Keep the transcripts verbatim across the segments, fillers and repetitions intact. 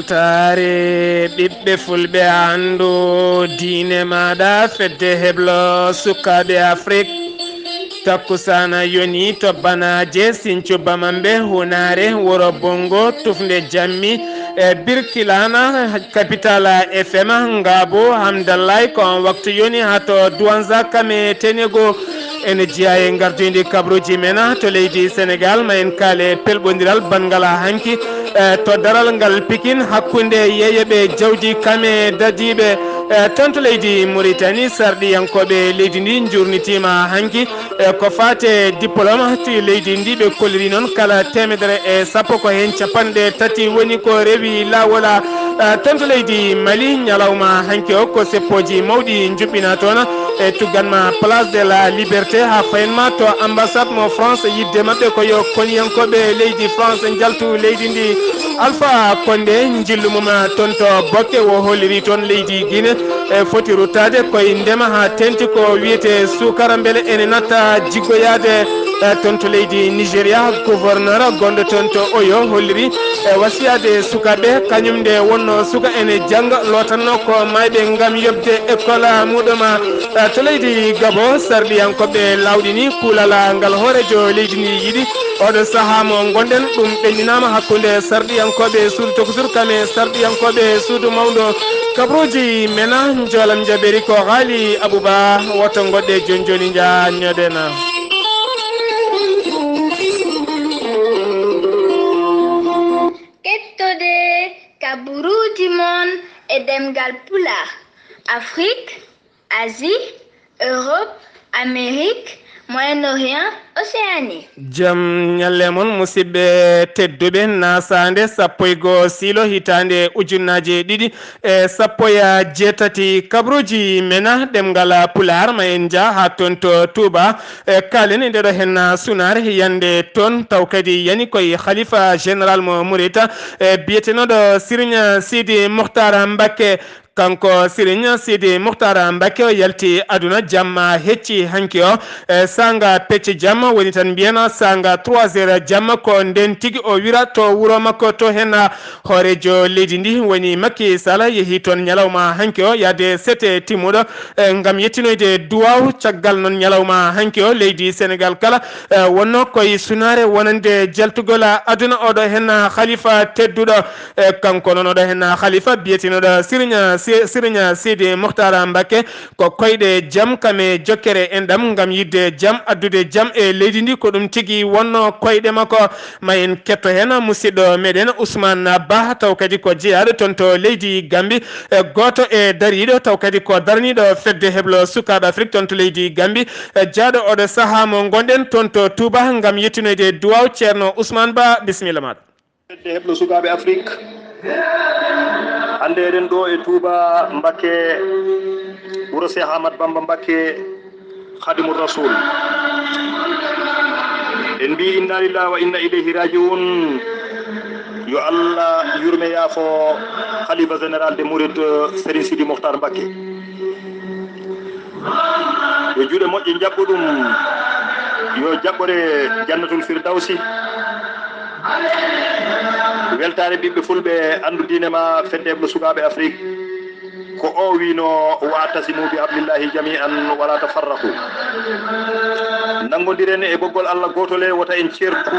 Taare ɓiɓɓe fulɓe, anndu diine maaɗa, fedde heblo sukaaɓe Afrik. Takkusaana yoni to Banaaje, Sincu Bamambe, Hunaare, Wuro Bongo, Tufnde Jammi, e Birkilana, Capital F M, Ngabo, Hamdallaay, ko on waktu yoni haa to Douentza, Kame, Tenego. Ene jeyaa e ngardiindi kabaruuji men to leydi Senegaal, ma en kaale pelɓondiral banngal hanki, e to daral ngal Pikin hakkunde yeeyeɓe jawdi Kame dadiiɓe, e toon to leydi Muritani. Sarɗiyankooɓe leydi ndi njuurnitiima hanki, e ko faate diplôme ti leydi ndi, ɓe kolliri noon kala teemedere e sappo ko heen capanɗe tati woni ko rewi laawol. E toon to leydi Mali, ñalawma hanki o ko seppooji mawɗi njuɓɓinaa toon, e tuggan ma Place de la Liberté, haa fayin ma to ambassade mo France. Yiɗde maɓɓe ko yo koniyankooɓe leydi France njaltu leydi ndi. Alpha Condé, njillu mum toon to Bokke, o holliri toon leydi Guinée e foti ruttaade koye ndema haa teeŋti ko wiyetee suukara, mbele ene natta jiggoyaade, e toon to leydi Nigeria. Gouverneur gonɗo toon to Oyo holliri e wasiyaade sukaaɓe, kañum nde wonnoo suka ene jannga, lootanno ko maayɓe ngam yoɓde école muɗum. E to leydi Gabo, sarɗiyankooɓe laawɗini kuulal ngal hooreejo leydi ndi yiɗi. Oɗo sahaa mo ngonɗen, ɗum ɓenndinaama hakkunde sarɗiyankooɓe suudu Tokusur Kame, sarɗiyankooɓe suudu mawndo. Kabaruuji men, njoolam jaɓeeri ko Haali Abuba, woto ngoɗɗe jooni jooni njaha ñoɗena. Kettode kabaruuji mon e ɗemngal Pulaar, Afrik, Asie, Europe, Amérique, Moyen-Orient, Océanie. Jam ñalle mon, musidɓe tedduɓe. Nasaande sappo e goo siilo hitaande ujunnaaje ɗiɗi e sappo e jeetati, kabaruuji men ɗemngal Pulaar, ma en njah haa toon to Touba. E kaalen e ndeeɗo heen sunaare yande toon, taw kadi yani koye Khalifa Général mo Murit, e biyetenooɗo Serigne Sidi Mokhtar Mbacké. Kanko Serigne Sidi Mokhtar Mbacké o yalti aduna jamma hecci hanki o. E saanga pecce jamma woni tan mbiyen saanga trois heures jamma, ko ndeen tigi o wira to wuro makko to heen. Hooreejo leydi ndi woni Macky Sall yehi toon ñalawma hanki o yahde sete timmuɗo, e ngam yettinoyde duwaaw. Caggal noon ñalawma hanki o leydi Senegaal kala, e wonno koye sunaare wonande jaltugol aduna oɗo heen khalifa tedduɗo. E kanko noon oɗo heen khalifa biyeteenoɗo Serigne Si-, Serigne Sidi Mokhtar Mbacké, ko koyɗe jam kam e jokkere enɗam ngam yiɗde jam, addude jam e leydi ndi, ko ɗum tigi wonno koyɗe makko. Ma en ketto heen musidɗo meɗen Ousmane Ba, taw kadi ko jeyaaɗo toon to leydi Gambie, e gooto e dariiɗo, taw kadi ko daraniiɗo fedde heblo sukaaɓe Afrik toon to leydi Gambie, e jaaɗo oɗo sahaa mo ngonɗen toon to Touba ngam yettinoyde duwaaw. Ceerno Ousmane Ba, bisimilla maaɗa. Fedde heblo sukaaɓe Afrik. Hannde eɗen ɗo e Touba Mbakke, wuro Cheikh Ahmad Bamba Mbakke, Khadimur Rasul. En mbi inna lillahi wa inna ilayhi raji'un. Yo Allah yurme yaafo Khalifa Général de Mouride, Serigne Sidi Mokhtar Mbakke. Yo juuɗe moƴƴe njaɓɓo ɗum. Yo jaɓɓore Jannatul Firdawsi. Weltaare ɓiɓɓe fulɓe, anndu diine ma, fedde heblo sukaaɓe Afrik. Ko o wiino, "Wa atasimu bi hablillahi jami'an wala tafarraqu." Nanngondiren e ɓoggol Allah gootol, e wota en ceertu.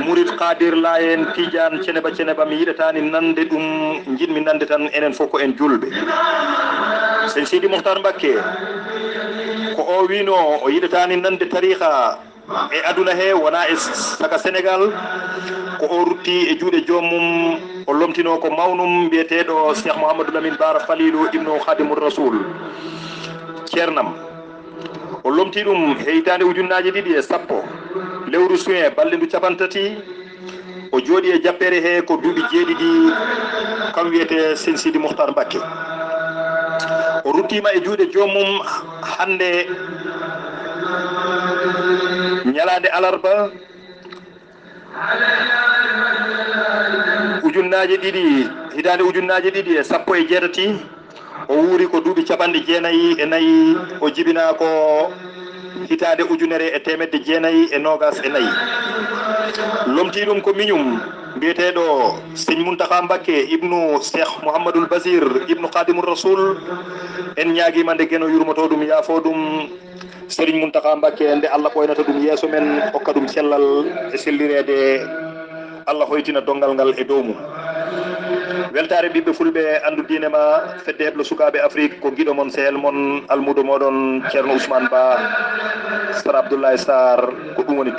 Murit, Qaadir, Laayeen, Tiijaan, Ceneba, Ceneba, mi yiɗataani nande ɗum, njiɗmi nande tan enen fof ko en juulɓe. Seydi Sidi Mokhtar Mbakke, ko o wiino, o yiɗataani nande tariixa e aduna he, wona e saka Senegal, ko o rutti e juuɗe joom mum, o lomtino ko mawnum mbiyeteeɗo Cheikh Mouhamadou Lamine Bara Falilou ibnu Khadimou Rasoul. Ceernam, o lomti ɗum he hitaande ujunnaaje ɗiɗi e sappo, lewru juin, balɗe ndu capantati, o jooɗi e jappeere he ko duuɓi jeeɗiɗi, kam wiyetee Seydi Sidi Mokhtar Mbacké. O ruttiima e juuɗe joom mum hannde, ñalaande alarba, ujunnaaje ɗiɗi, hitaande ujunnaaje ɗiɗi e sappo e jeetati. O wuuri ko duuɓi capanɗe jeenayi e nayi, o jibinaa ko hitaande ujunere e teemedde jeenayi e noogas e nayi. Lomtii ɗum ko miñum, Biyeteeɗo Sëñ Muntaxa Mbakke ibnu Cheikh Mouhamadul Basir ibnu Xaadimu Rasul, en ñaagiima nde Geno yurmotoo ɗum, yaafoo ɗum. Sëriñ Muntaxa Mbakke, nde Allah ɓooynata ɗum yeeso men, okka ɗum cellal e sellireede, Allah hoytina donngal ngal e dow mum. Weltaare ɓiɓɓe fulɓe, anndu diine ma, fedde heblo sukaaɓe Afrik, ko giɗo mon, sehel mon, almuudo mooɗon, Ceerno Ousmane Ba, Sar Abdoulaye Sarr, ko ɗum woni.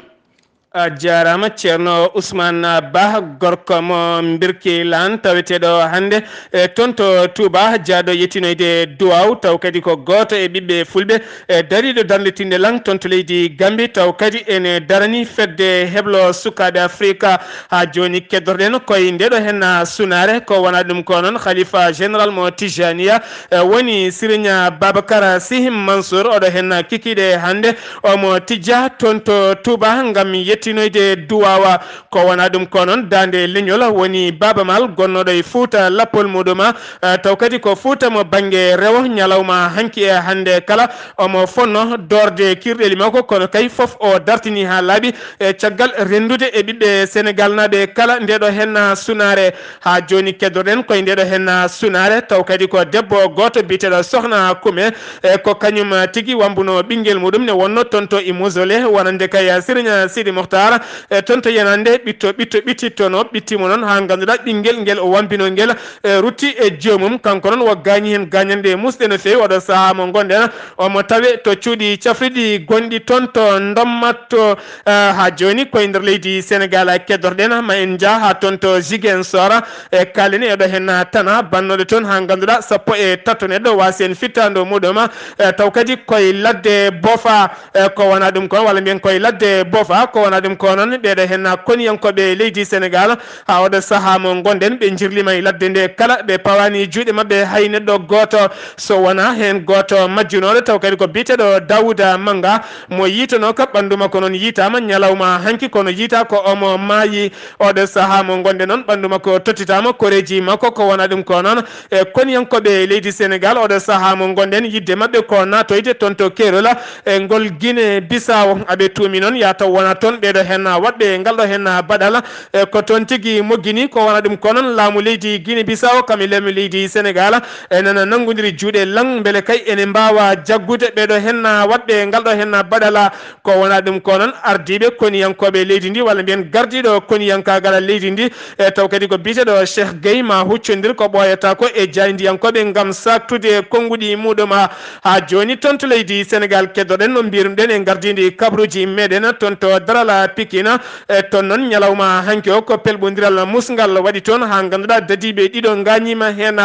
A jaaraama, Ceerno Ousmane Ba, gorko mo Mbirki Laan, taweteeɗo hannde e toon to Touba, jaaɗo yettinoyde duwaaw, taw kadi ko gooto e ɓiɓɓe fulɓe e dariiɗo darnde tinde lan toon to leydi Gambi, taw kadi ene darani fedde heblo sukaaɓe Afrika. Haa jooni keddorɗen koye ndeɗo henna sunaare, ko wona ɗum ko noon Khalifa Général mo Tijaniya, e woni Sirinya Babacar Sy Mansour, oɗo henna kikiiɗe hannde. Omo tijja toon to Touba ngam yettinoyde duwaawa. Ko wona ɗum ko noon, daande leñol woni Baaba Maal gonnooɗo e Fuuta lappol muɗum, eh, taw kadi ko Fuuta mo bannge rewo. Ñalawma hanki e hannde kala omo fonno doorde kirɗeli makko, kono kay fof o dartini haa laaɓi, e caggal renndude e ɓiɓɓe Senegal naaɓe kala ndeɗo henna sunaare. Haa jooni keddorɗen koye ndeɗo henna sunaare, taw kadi ko debbo gooto biyeteeɗo Sohna Kume, e ko kañum tigi wambuno ɓinngel muɗum ne wonno toon to e mausolée, wonande kay Serigne Sidi Mokhtar, e toon to yenande ɓitto, ɓitto ɓittittono, ɓittimo noon haa ngannduɗaa ɓinngel ngel o wambino ngel, e rutti e joomum. Kanko noon o gaañi heen gaañande musɗe no feewi. Oɗo sahaa mo ngonɗen, omo tawe to cuuɗi cafriɗi gonɗi toon to Ndommat to, eh, haa jooni koye nder leydi Senegal keddorɗen. Ma en njah haa toon to Ziguinchor, e kaalini eɗo heen tana bannooɗe toon haa ngannduɗaa sappo e tato neɗɗo waasi heen fittaandu muɗum, eh, taw kadi koye ladde Bofa, eh, ko wona ɗum ko, walla mbiyen koye ladde Bofa, ko wona ɗum ko noon ɓeeɗo heen koniyankooɓe leydi Senegal. Haa oɗo sahaa mo ngonɗen, ɓe njirlima e ladde nde kala, ɓe pawaani juuɗe maɓɓe hay neɗɗo gooto, so wonaa heen gooto majjunooɗo, taw kadi ko biyeteeɗo Daouda Manga, mo yiitanoo ka ɓanndu makko noon yiitaama ñalawma hanki, kono yiita ko omo maayi. Oɗo sahaa mo ngonɗen noon, ɓanndu makko tottitaama, koreeji makko, ko wona ɗum ko noon, e koniyankooɓe leydi Senegal, oɗo sahaa mo ngonɗen, yiɗde maɓɓe ko naatoyde toon to keerol, e ngol Guinée Bissau. Aɓe tuumi noon, yaa taw wona toon ɓeeɗo heen waɗɓe ngal ɗo heen baɗal, e ko toon tigi moggini. Ko wona ɗum ko noon, laamu leydi Guinée Bissau kam e laamu leydi Senegal, e nana nanngondiri juuɗe lan, mbele kay ene mbaawa jaggude ɓeeɗo heen waɗɓe ngal ɗo heen baɗal. Ko wona ɗum ko noon, ardiiɓe koniyankooɓe leydi ndi, walla mbiyen gardiiɗo koniyankaagal leydi ndi, e taw kadi ko biyeteeɗo Cheikh Gueye, ma huccondir ko ɓooyata ko e jaayndiyankooɓe ngam saaktude konnguɗi muɗum. Haa jooni toon to leydi Senegal keddorɗen, no mbiyruɗen e ngardiindi kabaruuji meɗen toon to Daral Pikine, e toon noon ñalawma hanki o ko pelɓondiral musngal waɗi toon, haa ngannduɗaa dadiiɓe ɗiɗo ngaañiima heen.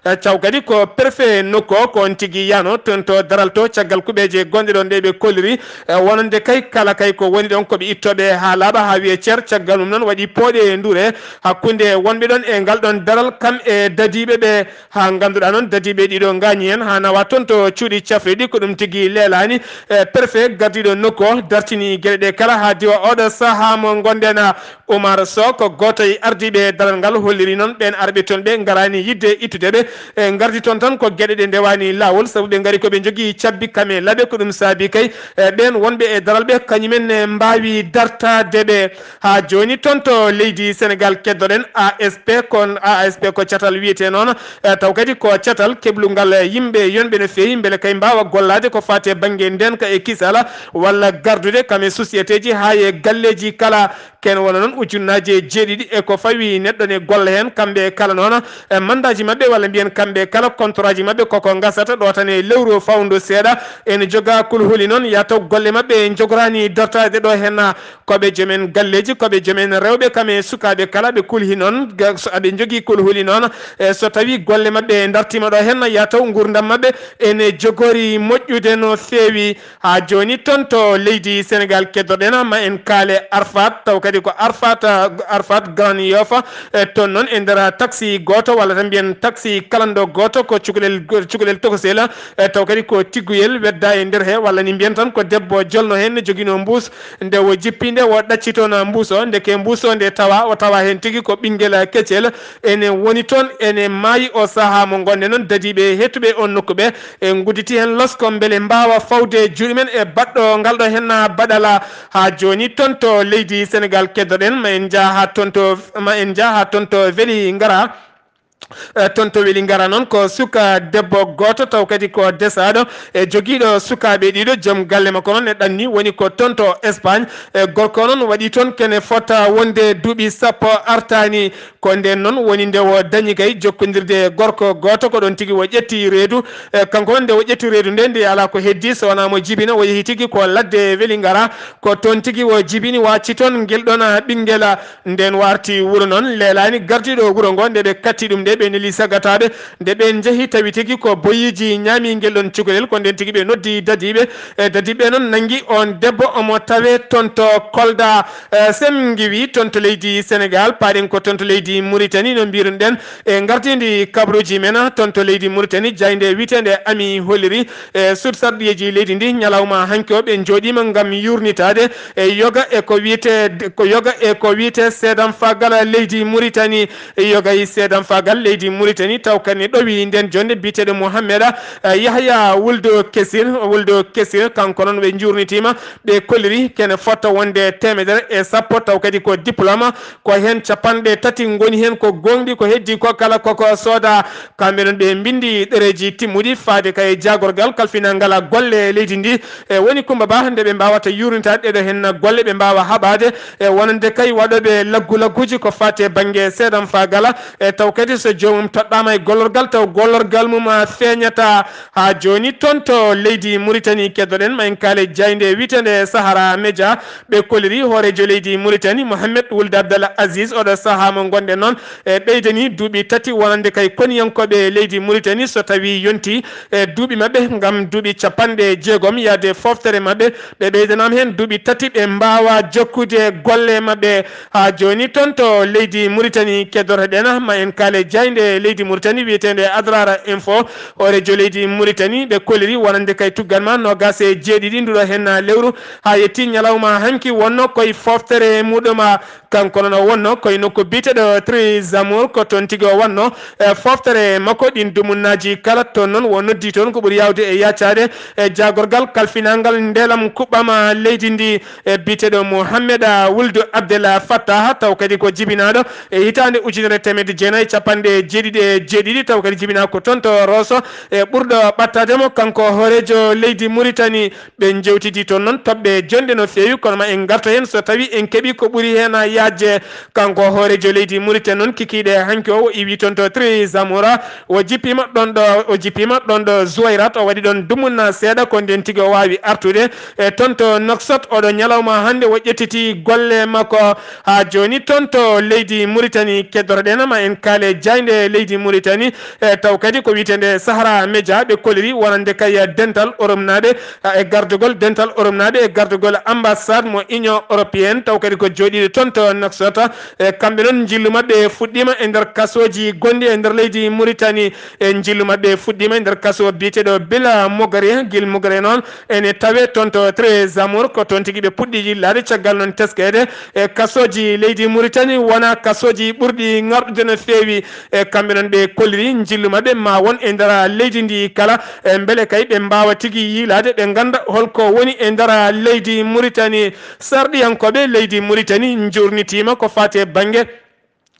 E taw kadi ko préfet nokku o, ko on tigi yano toon to Daral to, caggal kuɓeeje gonɗe ɗon ɗe ɓe kolliri, e wonande kay kala kay ko woni ɗon ko ɓe ittooɓe haa laaɓa haa wiye cer. Caggal mum noon waɗi pooɗe e ndure hakkunde wonɓe ɗon e ngal ɗon daral, kam e dadiiɓe ɓe, haa ngannduɗaa noon dadiiɓe ɗiɗo ngaañi heen haa nawa toon to cuuɗi cafriɗi. Ko ɗum tigi leelaani, e préfet gardiiɗo nokku o dartini geɗe ɗe kala haa diwa oɗo sahaa mo ngonɗen. Oumar Sow ko gooto e ardiiɓe daral ngal, holliri noon ɓeen arɓe toon ɓe ngaraani yiɗde ittude ɓe, e ngardi toon tan ko geɗe ɗe ndewaani laawol, sabu ɓe ngari ko ɓe njogii cabbi kam e laaɓe. Ko ɗum saabi kay, e ɓeen wonɓe e daral ɓe, kañumen ne mbaawi dartaade ɓe. Haa jooni toon to leydi Senegal keddoɗen A S P, kon A S P ko catal wiyetee noon, e taw kadi ko catal keblungal yimɓe yonɓe no feewi, mbele kay mbaawa gollaade ko faati e bannge ndeenka e kisal, walla gardude kam e sociétéji haa e galleeji kala. Ken wona noon ujunnaaji e jeeɗiɗi e ko fawi neɗɗo ne golla heen. Kamɓe kala noon, e mandaaji maɓɓe, walla mbiyen kamɓe kala kontoraaji maɓɓe koko ngasata ɗo tan e lewru fawndu seeɗa. Ene joga kulhuli noon, yaa taw golle maɓɓe njogoraani dartaade ɗo heen. Ko ɓe jomen galleeji, ko ɓe jomen rewɓe, kam e sukaaɓe kala ɓe kulhi noon. Ga-, so aɓe njogii kulhuli noon, e so tawii golle maɓɓe dartiima ɗo heen, yaa taw nguurndam maɓɓe ene jogori moƴƴude no feewi. Haa jooni toon to leydi Senegal keddoɗen, ma en kaale Arfat, taw kadi ko Arfat, Arfat Grand Yoff. E toon noon e nder taxi gooto, walla tan mbiyen taxi kalando gooto, ko cukalel, cukalel tokosel, e taw kadi ko tigguyel wedda e nder he, walla ni mbiyen tan ko debbo jolno heen, ne joginoo mbuus, nde o jippi nde o ɗacci toon mbuus o, ndeke mbuus o nde tawa, o tawa heen tigi ko ɓinngel kecel, ene woni toon, ene maayi. O sahaa mo ngonɗen noon, dadiiɓe heɗtuɓe on nokku ɓe, e ngudditi heen losko mbele mbaawa fawde juuɗe men e baɗɗo ngal ɗo heen baɗala. Haa jooni Toon to leydi Senegaal keddoɗen, ma en njah haa toon to, ma en njah haa toon to Vélingara. Eh, toon to Vélingara noon ko suka debbo gooto taw kadi ko desaaɗo e jogiiɗo sukaaɓe ɗiɗo. Joom galle makko noon e ɗanni woni ko toon to Espagne. E gorko noon waɗi toon kene fota wonde duuɓi sappo artaani. Ko ndeen noon woni nde o dañi kay jokkondirde e gorko gooto, ko ɗoon tigi o ƴetti reedu. E kanko noon nde o ƴetti reedu nde, nde alaa ko heddi so wonaa mo jibina, o yehi tigi ko ladde Vélingara. Ko toon tigi o jibini, wacci toon ngel ɗoon ɓinngel. Ndeen o arti wuro noon, leelaani gardiiɗo wuro ngo, nde ɓe katti ɗum nde, ɓe neli sagataaɓe. Nde ɓe njehi, tawi tigi ko boyiiji ñaami ngel ɗoon cukalel, ko ndeen tigi ɓe noddi dadiiɓe. E dadiiɓe noon nanngi oon debbo, omo tawee toon to Kolda. Eh, so en ngiwii toon to leydi Senegaal, paaɗen ko toon to leydi Muritani, no mbiiruɗen, e ngardiindi kabaruuji men toon to leydi Muritani, jaaynde wiyeteende Ami holliri, e suudu sarɗiyeeji leydi ndi, ñalawma hanki o ɓe njooɗiima ngam yuurnitaade e yoga e ko wiyetee, ko yoga e ko wiyetee seedamfaagal leydi Muritani. E yoga e seedamfaagal leydi Muritani, taw kadi ne ɗowi ndeen jonnde biyeteeɗo Mouhamed, eh, Yahya Wuldo Kesir, Wuldo Kesir, kanko noon ɓe njuurnitiima. Ɓe kolliri kene fota wonde teemedere e sappo, taw kadi ko diplôme, ko heen capanɗe tati ngoni heen ko goongɗi, ko heddi ko kala koko sooda. Kamɓe noon ɓe mbinndi ɗereeji timmuɗi faade kay jaagorgal kalfinangal golle leydi ndi. E woni Coumba Ba, nde ɓe mbaawata yuurnitaade ɗeɗo heen golle, ɓe mbaawa haɓaade e wonande kay waɗooɓe laggu-lagguuji ko faati e bannge seedamfaagal. E taw kadi so joomum toɗɗaama e gollorgal, taw gollorgal mum, a, feeñata. Haa jooni toon to leydi Muritani keddoɗen, ma en kaale jaaynde wiyeteende Sahara Media. Ɓe kolliri hooreejo leydi Muritani, Mohamed Wuld Abdallah Aziz, oɗo sahaa mo ngonɗen noon, e ɓeydani duuɓi tati wonande kay koniyankooɓe leydi Muritani so tawii yontii e duuɓi maɓɓe ngam duuɓi capanɗe jeegom yahde fooftere maɓɓe. Ɓe ɓeydanaama heen duuɓi tati ɓe mbaawa jokkude golle maɓɓe. Haa jooni toon to leydi Muritani keddotoɗen, ma en kaale jaaynde leydi Muritani wiyeteende Adrara Info. Hooreejo leydi Muritani ɓe kolliri wonande kay tuggal ma noogaas e jeeɗiɗi nduɗo heen lewru haa yetti ñalawma hanki wonno koye fooftere muɗum. Kanko noon o wonno koye nokku biyeteeɗo Tres Amours, ko toon tigi o wonno e fooftere makko ɗin dumunnaaji kala. Toon noon o noddi toon ko ɓuri yaawde e yaacaade e jaagorgal kalfinangal ndeelam kuɓɓam leydi ndi. E biyeteeɗo Mouhamed Wuld Abdel Fattah, taw kadi ko jibinaaɗo e hitaande ujunere teemedde jeenayi e capanɗe jeeɗiɗi e jeeɗiɗi, taw kadi jibinaa ko toon to Rosso. E ɓurɗo ɓattaade mo, kanko hooreejo leydi Muritani, ɓe njeewtidi toon noon toɓɓe jonɗe no feewi, kono ma en ngarto heen so tawii en keɓii ko ɓuri heen yaajde. Kanko hooreejo leydi Muritani noon, kikiiɗe hanki o, o iwi toon to Tres Amours, o jippiima ɗoon ɗo, o jippiima ɗoon ɗo Zouairat, o waɗi ɗoon dumunna seeɗa, ko ndeen tigi o waawi artude. E toon to Nouakchott, oɗo ñalawma hannde o ƴettiti golle makko. Haa jooni toon to leydi Muritani keddotoɗen, ma en kaale jaaynde leydi Muritani, e taw kadi ko wiyeteende Sahara Media, ɓe kolliri wonande kay dental Europe naaɓe, e gardugol dental Europe naaɓe e gardugol ambassade mo Union Européenne, taw kadi ko jooɗiiɗo toon to Nouakchott. E kamɓe noon njillu maɓɓe fuɗɗiima e nder kasooji gonɗi e nder leydi Muritani. E njillu maɓɓe fuɗɗiima e nder kaso biyeteeɗo Bila Mogare. Gil Mogare noon ene tawee toon to Tres Amours, ko toon tigi ɓe puɗɗi yillaade caggal noon teskeede. E kasooji leydi Muritani wona kasooji ɓurɗi ŋarɗude no feewi. E kamɓe noon ɓe kolliri njillu maɓɓe ma won e nder leydi ndi kala. E mbele kay ɓe mbaawa tigi yiilaade, ɓe ngannda holko woni e nder leydi Muritani. Sarɗiyankooɓe leydi Muritani njuurnitiima ko faati e bannge,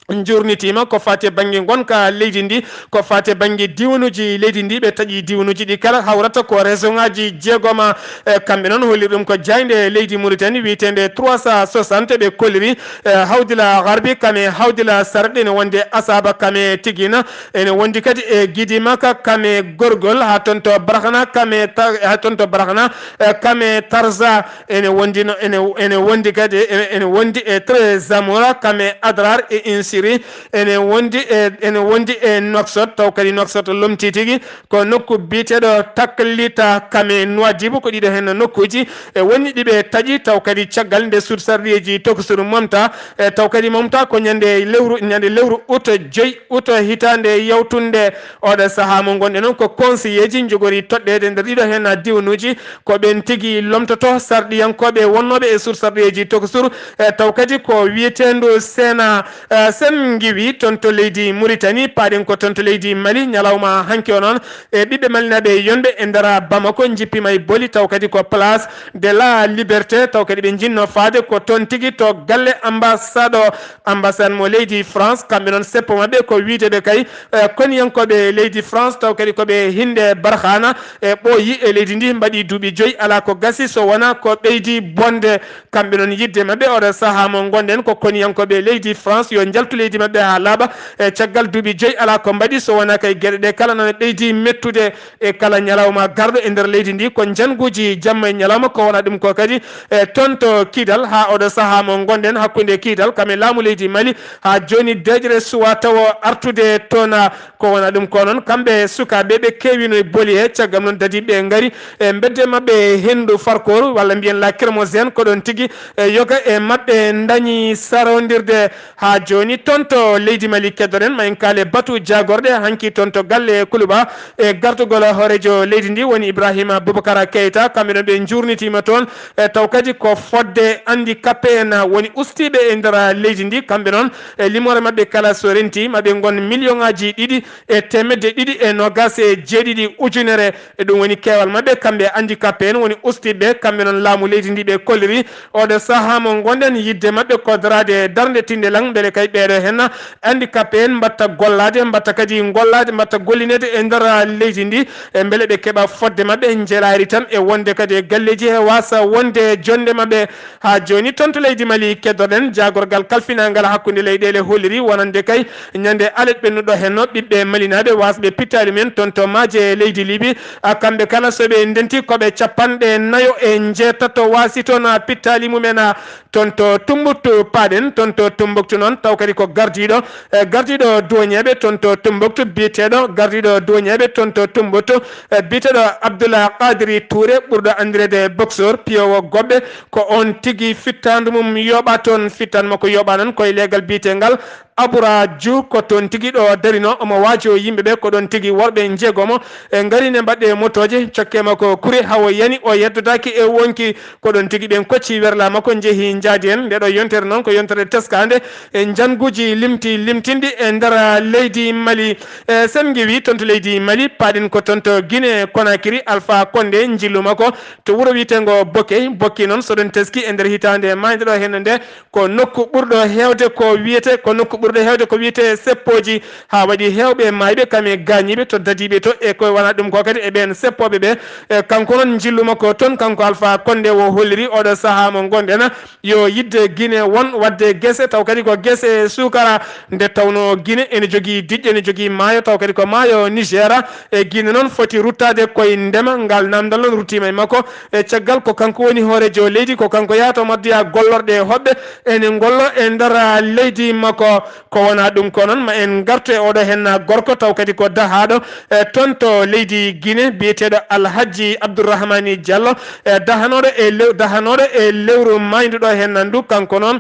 njuurnitiima ko faati e bannge ngonka leydi ndi, ko faati e bannge diiwanuuji leydi ndi. Ɓe taƴi diiwanuuji ɗi kala, hawrata ko région ŋaaji jeegom. E kamɓe noon holli ɗum ko jaaynde leydi Muritani wiyeteende trois cent soixante, ɓe kolliri, e, Hawdila Garbi kam e Hawdila Sarɗi, ene wondi Asaba kam e Tigina, ene wondi kadi e Gidimaka kam e Gorgol, haa toon to Barhana kam e Ta-, haa toon to Barhana, e, kam e Tarza, ene wondi no, ene, ene wondi kadi, ene, ene wondi e Tres Zamora kam e Adrar e Insiri, ene wondi e, ene wondi e Nouakchott, taw kadi Nouakchott lomti tigi. Ko nokku biyeteeɗo Taklita kam e Nouadhibou, ko ɗiɗo heen nokkuuji e woni ɗi ɓe taƴi, taw kadi caggal nde suudu sarɗiyeeji tokosuru momta, e taw kadi momta ko ñande lewru, ñande lewru août, joyi août hitaande yawtunde. Oɗo sahaa mo ngonɗen noon ko conseiller ji njogori toɗɗeede nder ɗiɗo heen diiwanuuji, ko ɓeen tigi lomtoto sarɗiyankooɓe wonnooɓe e suudu sarɗiyeeji tokosuru, e taw kadi ko wiyeteendu Sena, e Sen ngiwi toon to leydi Muritani, paaɗen ko toon to leydi Mali, ñalawma hanki o noon, e ɓiɓɓe malinaaɓe yonɓe e nder Bamako njippiima e boli, taw kadi ko Place de la Liberté, taw kadi ɓe njinnoo faade ko toon tigi to galle ambassade o, ambassade mo leydi France. Kamɓe noon seppo maɓɓe ko wiyde ɓe kay, eh, koniyankooɓe leydi France, taw kadi ko ɓe hinnde Barkhane, e ɓooyi e leydi ndi, mbaɗi duuɓi joyi, alaa ko gasi so wonaa ko ɓeydi bonde. Kamɓe noon, yiɗde maɓɓe oɗo sahaa mo ngonɗen ko koniyankooɓe leydi France, yo njaltu leydi maɓɓe haa laaɓa. E caggal duuɓi joyi, alaa ko mbaɗi so wonaa kay geɗe ɗe kala nana ɓeydi mettude e kala ñalawma garɗo e nder leydi ndi. Ko njanguuji jamma e ñalawma, ko wonaa ɗum ko kadi e toon to Kidal, haa oɗo sahaa mo ngonɗen hakkunde Kidal kam e laamu leydi Mali, haa jooni deeƴre suwaa tawo artude toon. Ko wonaa ɗum ko noon, kamɓe sukaaɓe ɓe keewino e boli he, caggal noon dadiiɓe ɓe ngari e mbedde maɓɓe henndu Farkoor, walla mbiyen la Crémosène, ko ɗoon tigi e yoga e maɓɓe ndañi sarondirde. Haa jooni toon to leydi Mali keddoɗen, ma en kaale batu jaagorɗe hanki toon to galle Kuluba e gardugol hooreejo leydi ndi woni Ibrahima Boubacar Keita, kamɓe noon ɓe njuurnitiima toon e taw kadi ko fodde handicapé en woni ustiiɓe e nder leydi ndi, kamɓe noon e limoore maɓɓe kala so renti ma ɓe ngon million ŋaaji ɗiɗi e teemedde ɗiɗi e noogaas e jeeɗiɗi ujunere. E ɗum woni keewal maɓɓe, kamɓe handicapé en woni ustiiɓe, kamɓe noon laamu leydi ndi ɓe kolliri. Oɗo sahaa mo ngonɗen, yiɗde maɓɓe ko daraade darnde tinde lang, mbele kay ɓeeɗo heen handicapé en mbatta gollaade, mbatta kadi gollaade, mbatta gollineede e nder leydi ndi, e mbele ɓe keɓa fodde maɓɓe njeelaari tan e wonde kadi e galleeji he waasa wonde jonnde maɓɓe. Haa jooni toon to leydi Mali keddoɗen, jaagorgal kalfinaangal hakkunde leyɗeele holliri wonande kay ñande alet ɓennuɗo henno ɓiɓɓe malinaaɓe waasɓe pittaali men toon to maaje leydi Libi. A, kamɓe kala so ɓe ndenti ko ɓe capanɗe nayo e njeetato waasi toon pittaali mumen. A, toon to Tumbuktu paaɗen, toon to Tumbuktu noon taw kadi ko gardiiɗo, e gardiiɗo duwoñeeɓe toon to Tumbuktu biyeteeɗo, gardiiɗo duwoñeeɓe toon to Tumbuktu, e biyeteeɗo Abdoulaye Qadri Touré ɓurɗo anndireede Boxeur, piyoowo goɓɓe, ko oon tigi fittaandu mum yooɓaa toon, fittaandu makko yooɓaa noon ko e leegal biyeteengal Aboura Diouf, ko toon tigi ɗo darino, omo waajo yimɓe ɓe, ko ɗoon tigi worɓe njeegomo e ngari ne mbaɗɗe motooje, cokke makko kure, hawo yani o yeddodaaki e wonki, ko ɗoon tigi ɓen kocci werla makko njehi njaadi en. Nde ɗo yontere noon ko yontere teskaande e njanguuji limti limtinɗi e nder leydi Mali. E sen ngiwi toon to leydi Mali, paaɗen ko toon to Guinée Conakry, Alpha Condé njillu makko to wuro wiyeteengo Bokey. Bokey noon so ɗon teski e nder hitaande maayde ɗo henne nde, ko nokku ɓurɗo heewde ko wiyete, ko nokku ɓurɗo heewde ko wiyete seppooji, haa waɗi heewɓe maayɓe kam e gaañiiɓe to dadiiɓe to, e ko wonaa ɗum ko kadi e ɓeen seppooɓe ɓe. E kanko noon njillu makko toon, kanko Alpha Condé o holliri oɗo sahaa mo ngonɗen, yo yiɗde Guinée won waɗde gese, taw kadi ko gese suukara, nde tawnoo Guinée ene jogii diƴƴe, ene jogii maayo, taw kadi ko maayo Niger. E Guinée noon foti ruttaade koye ndema, ngal naamndal noon ruttiima e makko. E caggal ko kanko woni hooreejo leydi, ko kanko yahata o addoya gollorɗe hoɓɓe ene ngollo e nder leydi makko. Ko wonaa ɗum ko noon, ma en ngartu e oɗo heen gorko, taw kadi ko dahaaɗo, e toon to leydi Guinée, biyeteeɗo Alhajji Abdourahmani Diallo, e dahanooɗo e lew-, dahanooɗo e lewru maayndu ɗo heen nandu, kanko noon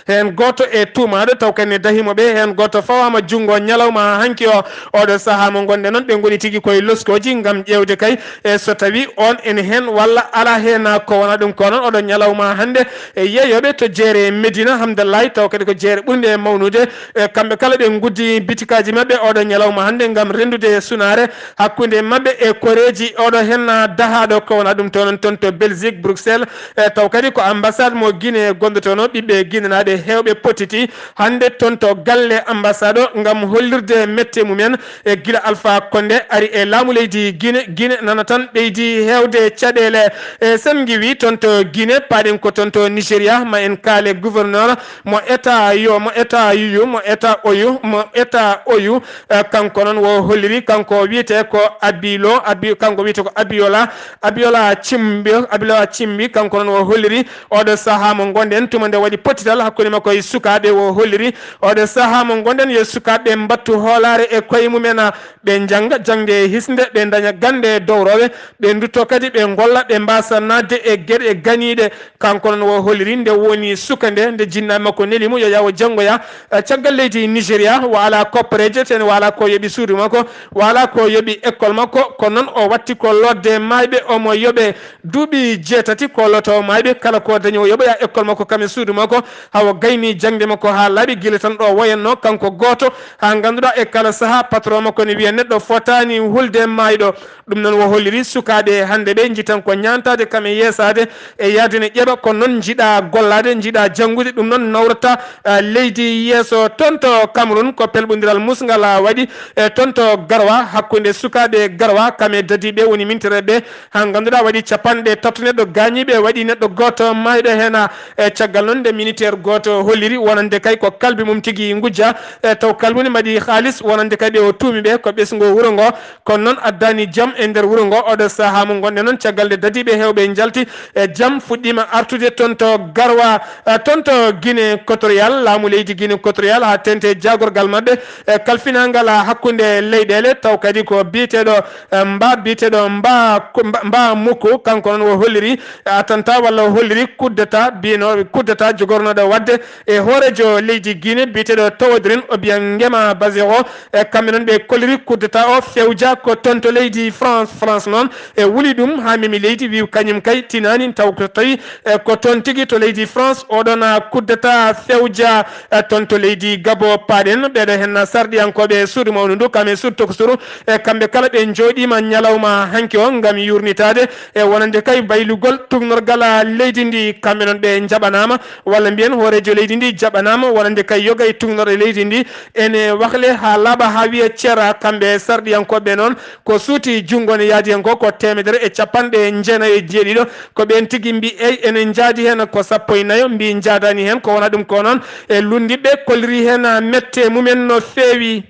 heen gooto e tuumaaɗo, taw kadi ne dahimo ɓe, heen gooto fawaama junngo ñalawma hanki o. Oɗo sahaa mo ngonɗen noon, ɓe ngoni tigi koye loskooji ngam ƴeewde kay e so tawi on ene heen walla alaa heen. Ko wonaa ɗum ko noon, oɗo ñalawma hannde e yeeyooɓe to jeere Medina Hamdallahi, taw kadi ko jeere ɓurnde mawnude. E kamɓe kala ɓe nguddi bitikaaji maɓɓe oɗo ñalawma hannde ngam renndude sunaare hakkunde maɓɓe e koreeji. Oɗo heen dahaaɗo ko wonaa ɗum to noon toon to Belgique, Bruxelles, e taw kadi ko ambassade mo Guinée gonɗo toon o. Ɓiɓɓe guinénaaɓe heewɓe potiti hannde toon to galle ambassade o ngam hollirde mette mumen. E gila Alpha Condé ari e laamu leydi Guinée, Guinée nana tan ɓeydi heewde caɗeele. E sen ngiwi toon to Guinée, paaɗen ko toon to Nigeria, ma en kaale gouverneur mo état yo, mo état Yuyu, mo état Oyu, mo état Oyu. Eh, kanko noon wo holliri, kanko wiyete ko Abilo, Abi-, kanko wiyete ko Abiola, Abiola Cimbi, Abiola Cimbi, kanko noon wo holliri oɗo sahaa mo ngonɗen, tuma nde waɗi pottital hakkunde makko e sukaaɓe, wo holliri oɗo sahaa mo ngonɗen yo sukaaɓe mbattu hoolaare e koye mumen, ɓe njannga jaŋde e hisnde, ɓe ndaña gannde dowrowe, ɓe ndutto kadi ɓe ngolla, ɓe mbaasa naatde e geɗe ganiiɗe. Kanko noon wo holliri nde woni suka nde, nde jinnaaɓe makko neli mo yo yawo janngoya, eh, caggal leydi Nigeria, wo alaa koppareeje, tene wo alaa ko yoɓi suudu makko, wo alaa ko yoɓi école makko, ko noon o watti ko lootde maayɓe, omo yoɓe duuɓi jeetati ko looto maayɓe, kala ko dañi o yoɓoya école makko kam e suudu makko. Hawo gayni jaŋde makko haa laaɓi gila tan ɗo woyatnoo kanko gooto, haa ngannduɗaa e kala sahaa patron makko ne wiya neɗɗo fotaani hulde maayɗo. Ɗum noon wo holliri sukaaɓe hannde ɓe njitan ko ñaantaade kam e yeesaade e yahde ne ƴeɓa, kono noon njiɗa gollaade, njiɗa janngude, ɗum noon nawrata, ah, leydi yeeso. Toon to Cameroun ko pelɓondiral musngal waɗi, e toon to Garoua hakkunde sukaaɓe Garoua kam e dadiiɓe woni mintereeɓe, haa ngannduɗaa waɗi capanɗe tato neɗɗo gaañiiɓe, waɗi neɗɗo gooto maayɗo heen, e caggal noon nde militeer gooto holliri wonande kay ko kalbi mum tigi ngujja, e taw kalbi ne mbaɗi haalis wonande kay ɓe o tuumi ɓe ko ɓesngo wuro ngo. Kono noon addaani jam e nder wuro ngo oɗo sahaa mo ngonɗen noon caggal nde dadiiɓe heewɓe njalti, e jam fuɗɗiima artude toon to Garoua, e toon to Guinée Équatoriale, laamu leydi Guinée Équatoriale haa teeŋti e jaagorgal maɓɓe, e kalfinaangal hakkunde leyɗeele, taw kadi ko biyeteeɗo, e mba biyeteeɗo mba, mba, mba mukku, kanko noon o holliri attentat walla o holliri coup d'état, biyano coup d'état jogornooɗo waɗde e hooreejo leydi Guinée biyeteeɗo Théodrine Obiangema Bazogo. E kamɓe noon ɓe kolliri coup d'état o fewja ko toon to leydi France. France noon e wuli ɗum haa memi leydi, wi kañum kay tinaani, taw ko tawi, e, ko toon tigi to leydi France oɗon coup d'état fewja, e, toon to leydi Gabo. Paaɗen ɓeeɗo heen sarɗiyankooɓe suudu mawnu ndu kam e suudu tokosuru, e kamɓe kala ɓe njooɗiima ñalawma hanki o ngam yuurnitaade e wonande kay baylugol tugnorgal leydi ndi. Kamɓe noon ɓe njaɓanaama, walla mbiyen hooreejo leydi ndi jaɓanaama wonande kay yoga e tugnorɗe leydi ndi. Ene wahle haa laaɓa haa wiya ceera. Kamɓe sarɗiyankooɓe noon ko suuti junngo ne yaadi heen ko, ko teemedere e capanɗe jeenayi e jeeɗiɗo. Ko ɓeen tigi mbi, eyi, ene njaadi heen ko sappo e nayo, mbi njaadaani heen ko wona ɗum ko noon. E lunndiɓɓe kolliri heen mette mumen no feewi.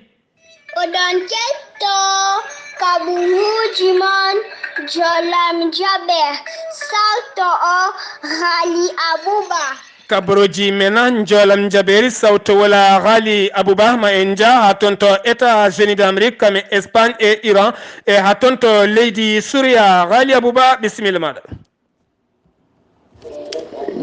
Oɗon ketto kaɓuuji mon, Jolam Jaɓe, salto o Ghali Abouba. Kabaruuji men, Jolam Jabeeri, sawto wola Ghali Abouba, ma en njah haa toon to États-Unis d'Amérique, kam e Espagne e Iran, e haa toon to leydi Suria. Ghali Abouba, bisimilla maaɗa.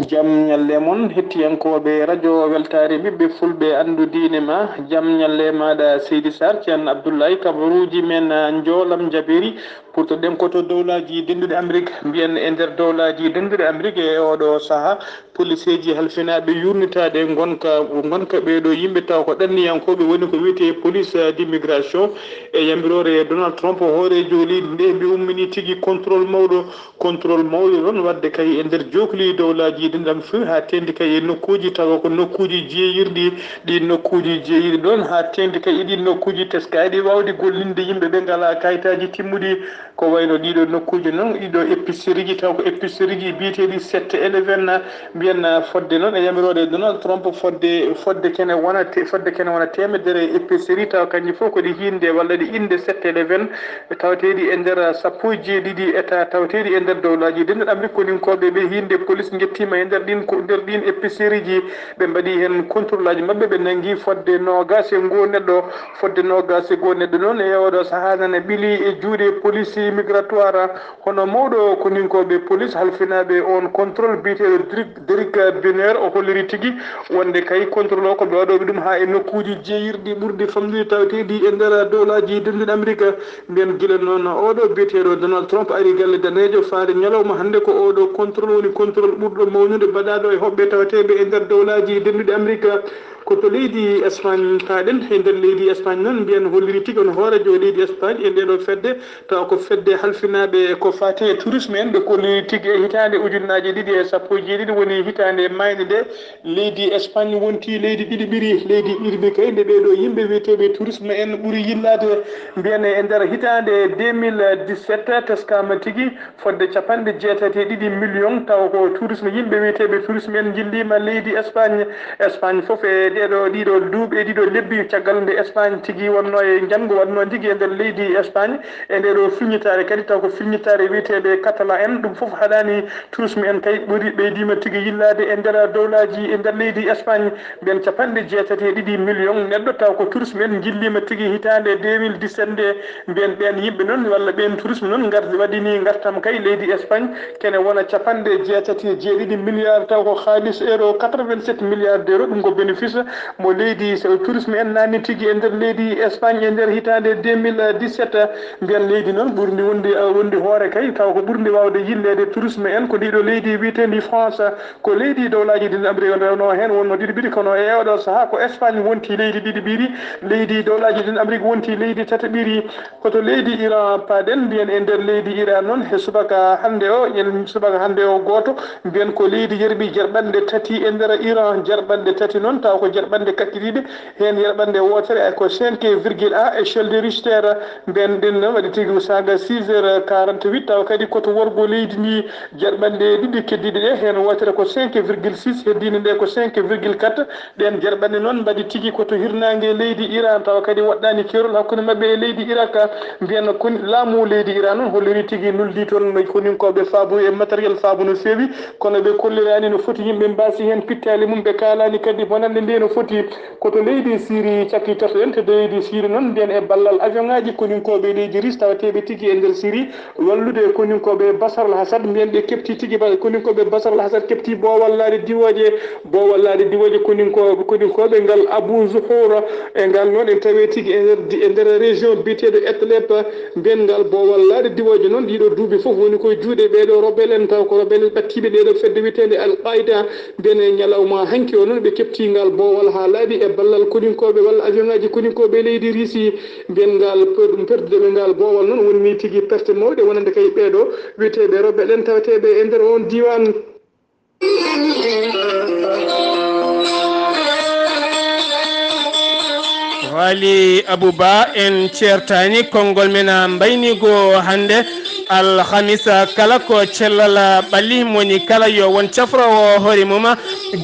Jam ñalle mon, hettiyankooɓe radio Weltaare Ɓiɓɓe Fulɓe, Anndu Diine Ma. Jam ñalle maaɗa, Seydi Sarr, Ceerno Abdullahi. Kabaruuji men, Jolam Jabeeri, purtoɗen ko to Dowlaaji Denduɗi Amerik. Mbiyen e nder Dowlaaji Denduɗi Amerik e oɗo sahaa, poliseeji halfinaaɓe yuurnitaaɗe ngonka, ngonka ɓeeɗo yimɓe taw ko ɗanniyankooɓe, woni ko wiyetee police d'immigration. E yamiroore Donald Trump, hooreejo leydi nde, ɓe ummini tigi contrôle mawɗo. Contrôle mawɗo ɗon waɗde kay e nder jookli Dowlaaji Denduɗi Amerik haa teeŋti kay e nokkuuji tawa ko nokkuuji jeeyirɗi. Ɗi nokkuuji jeeyirɗi ɗon haa teeŋti kay e ɗi nokkuuji teskaaɗi waawde gollinde yimɓe ɓe ngalaa kayitaaji timmuɗi. Ko wayno ɗiɗo nokkuuji noon, ɗiɗo épicerie ji, taw ko épicerie ji biyeteeɗi sept eleven, mbiyen fodde noon e yamiroore Donald Trump, fodde, fodde kene wona te-, fodde kene wona teemedere épicerie, taw kanji fof ko ɗi hiinde walla ɗi innde sept eleven, tawateeɗi e nder sappo e jeeɗiɗi état tawateeɗi e nder Dowlaaji Denduɗi Amerik. Koninkooɓe ɓe hiinde police njettiima e nder ɗin ko, nder ɗin épicerie ji, ɓe mbaɗi heen contrôle aji maɓɓe, ɓe nanngi fodde noogaas e ngoo neɗɗo, fodde noogaas e ngoo neɗɗo noon e oɗo sahaa nana ɓili e juuɗe police migratoire. Hono mawɗo koninkooɓe police halfinaaɓe on contrôle biyeteeɗo Derick, Derick Biner, o holliri tigi wonde kay contrôle o ko ɓe waɗooɓe ɗum haa e nokkuuji jeeyirɗi ɓurɗi famɗude taweteeɗi e nder Dowlaaji Denduɗi Amerik. Nden gila noon oɗo biyeteeɗo Donald Trump ari galle daneejo faade ñalawma hannde, ko oɗo contrôle woni contrôle ɓurɗo mawnude baɗaaɗo e hoɓɓe taweteeɓe e nder Dowlaaji Denduɗi Amerik. Ko to leydi Espagne paaɗen. E nder leydi Espagne noon, mbiyen holliri tigi on hooreejo leydi Espagne e ndeɗo fedde, tawa ko fedde halfinaaɓe ko faati e tourisme en, ɓe kolliri tigi e hitaande ujunnaaje ɗiɗi e sappo e jeeɗiɗi woni hitaande maayde nde leydi Espagne wonti leydi ɗiɗiɓiri. Leydi ɗiɗiɓiri kay nde ɓeeɗo yimɓe wiyeteeɓe tourisme en ɓuri yillaade, mbiyen e nder hitaande deux mille dix-sept teskaama tigi fodde capanɗe jeetati e ɗiɗi million, tawa ko tourisme, yimɓe wiyeteeɓe tourisme en njilliima leydi Espagne. Espagne fof e ɗeɗo, ɗiɗo duuɓi, e ɗiɗo lebbi, caggal nde Espagne tigi wonno e njanngu, wonno tigi e nder leydi Espagne, e ndeɗo filñitaare kadi, taw ko filñitaare wiyeteeɓe Catalan en, ɗum fof haɗaani tourisme en kay ɓuri, ɓeydiima tigi yillaade e nder dowlaaji e nder leydi Espagne. Mbiyen capanɗe jeetati e ɗiɗi million neɗɗo, taw ko tourisme en njilliima tigi hitaande deux mille dix-sept nde. Mbiyen ɓeen yimɓe noon, walla ɓeen tourisme noon, ngar-, waɗini ngartam kay leydi Espagne, kene wona capanɗe jeetati e jeeɗiɗi milliards, taw ko haalis euro quatre-vingt-sept milliards d'euros, ɗum ko bénéfice mo leydi, so tourisme en naatni tigi e nder leydi Espagne e nder hitaande deux mille dix-sept. Mbiyen leydi noon ɓuri ndi wondi, wondi hoore kay, taw ko ɓurndi waawde yilleede tourisme en, ko ndiɗo leydi wiyeteendi France. Ko leydi dowlaaji ɗin Amrik rewno heen, wonno ɗiɗi ɓiɗi, kono e oɗo sahaa ko Espagne wonti leydi ɗiɗi ɓiɗi. Leydi dowlaaji ɗin Amrik wonti leydi tati ɓiɗi. Koto leydi Iran paaɗen, mbiyen e nder leydi Iran noon, he subaka hannde o, yen subaka hannde o gooto, mbiyen ko leydi yerɓi jerɓanɗe tati e nder Iran, jerɓanɗe tati noon, taw ko jerɓanɗe kakkitiiɗe, heen yerɓanɗe wootere ko cinq virgule un échelle de Richter, mbiyen ɗin noon waɗi tigi usaaga six heures quarante-huit, taw kadi koto worgo leydi ndi, jerɓanɗe ɗiɗi keddiiɗe ɗe, heen wootere ko cinq virgule six, heddiinde nde ko cinq virgule quatre, ɗeen jerɓanɗe noon mbaɗi tigi ko to hirnaange leydi Iran, tawa kadi waɗɗaani keerol hakkunde maɓɓe e leydi Irak. Mbiyen kon laamu leydi Iran noon holliri tigi nuldi toon koninkooɓe faabu e matériel faabu no feewi, kono ɓe kolliraani no foti yimɓe mbaasi heen pittaali mum, ɓe kaalaani kadi bonannde nde no foti. Koto leydi Siri cakki toxɗen to leydi Siri noon, mbiyen e ballal avion ŋaaji koninkooɓe leydi Ris tawateeɓe tigi e nder Siri, wallude koninkooɓe Basar al Hasad, mbiyen ɓe kepti tigi ba-, koninkooɓe Basar al Hasad kepti boowal laaɗe diwooje, boowal laaɗe diwooje koninkooɓe, koninkooɓe ngal Abu Zuhura, e ngal noon en tawi tigi e nder, e nder région biyeteeɗo Idlib, mbiyen ngal boowal laaɗe diwooje noon, ɗiɗo duuɓi fof woni koye juuɗe ɓeeɗo rebelle en, taw ko rebelle ɓattiiɓe ɗeɗo fedde wiyeteende Al Qaida, mbiyen e ñalawma hanki o noon ɓe kepti ngal boowal haa laaɓi e ballal koninkooɓe walla avion ŋaaji koninkooɓe leydi Risi. Mbiyen ngal per-, perdude ɓe ngal boowal noon woni ni tigi perte mawɗe wonande kay ɓeeɗo wiyeteeɓe rebelle en tawateeɓe e nder oon diiwaan. Waali Abuba en ceertaani konngol men mbayniigo hannde alhamisa kala ko cellal ɓalli moni kala yo won cafroowo hoore mum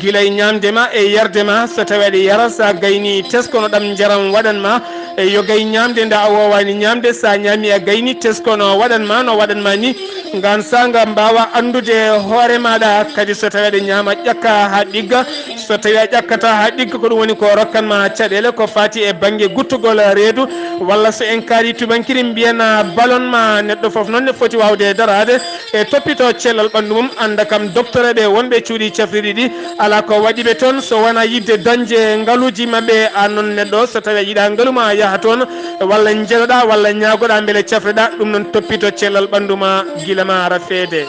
gila e ñaamde ma e yarde ma so tawii aɗa yara sa gayni teskono ɗam njaram waɗan ma e yogay ñaamde nde a woowaani ñaamde so a ñaami a gayni teskono waɗan ma no waɗan ma ni ngaan saanga mbaawa anndude hoore maaɗa kadi so tawii aɗa ñaama ƴakka haa ɗigga so tawii a ƴakkata haa ɗigga ko ɗum woni ko rokkan ma caɗeele ko faati e bannge guttugol reedu walla so en kaalii tubankiri mbiyen ballon ma neɗɗo fof noon ne foti waawde daraade e toppito cellal ɓanndu mum annda kam doktoreeɓe wonɓe cuuɗi cafrirɗi ɗi alaa ko waɗi ɓe toon so wonaa yiɗde dañde ngaluuji maɓɓe aan noon neɗɗo so tawii a yiɗaa ngalu ma yaha toon walla njeloɗaa walla ñaagoɗaa mbele cafreɗaa ɗum noon toppito cellal ɓanndu ma gila ma ara feede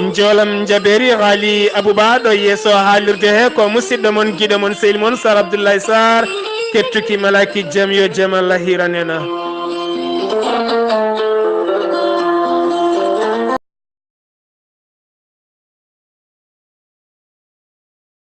njoolam njabeeri haali abuba ɗo yeeso haalirde he ko musidɗo mon giɗo mon sehil mon sar abdoullahi sar kettuki malaki jam yo jam allah hiranena